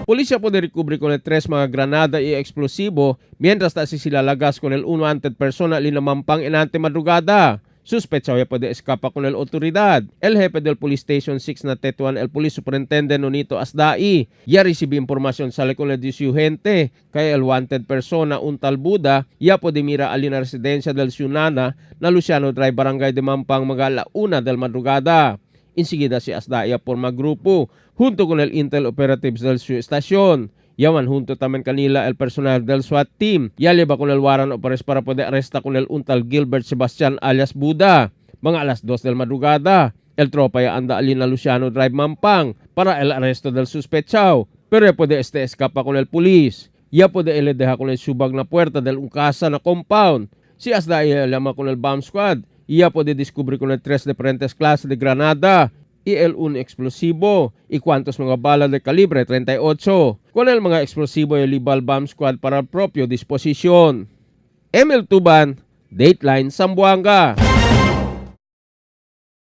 Policía puede recubrir con el tres mga granada y explosivo, mientras ta si sila lagas con el unwanted persona linamampang enante madrugada. Suspechado ya puede escapa con el autoridad. El jefe del Police Station 6 na Tetuan, el Police Superintendent Nonito Asdai, ya recibe información sale con el disyugente kay el wanted persona un tal Buda, ya puede mira ali na residencia del Ciudadana na Luciano Drive, Barangay de Mampang, mga 1:00 del madrugada. Enseguida si Asdai forma grupo junto con el Intel Operatives del su estación. Yaman junto también kanila el personal del SWAT team. Ya lleva con el warrant of arrest para poder arresta con el untal Gilbert Sebastian alias Buda. Mga 2:00 del madrugada. El tropa ya anda ali na Luciano Drive Mampang para el arresto del suspechao. Pero ya puede este escapa con el pulis. Ya puede ele deja con el subag na puerta del un casa na compound. Si Asdai llama con el bomb squad. Ya puede descubrir con el tres diferentes clases de granada y el un explosivo y cuantos mga bala de calibre 38. Con el mga explosivo y libal bomb squad para propio disposisyon. Emil Tuban, Dateline Zamboanga.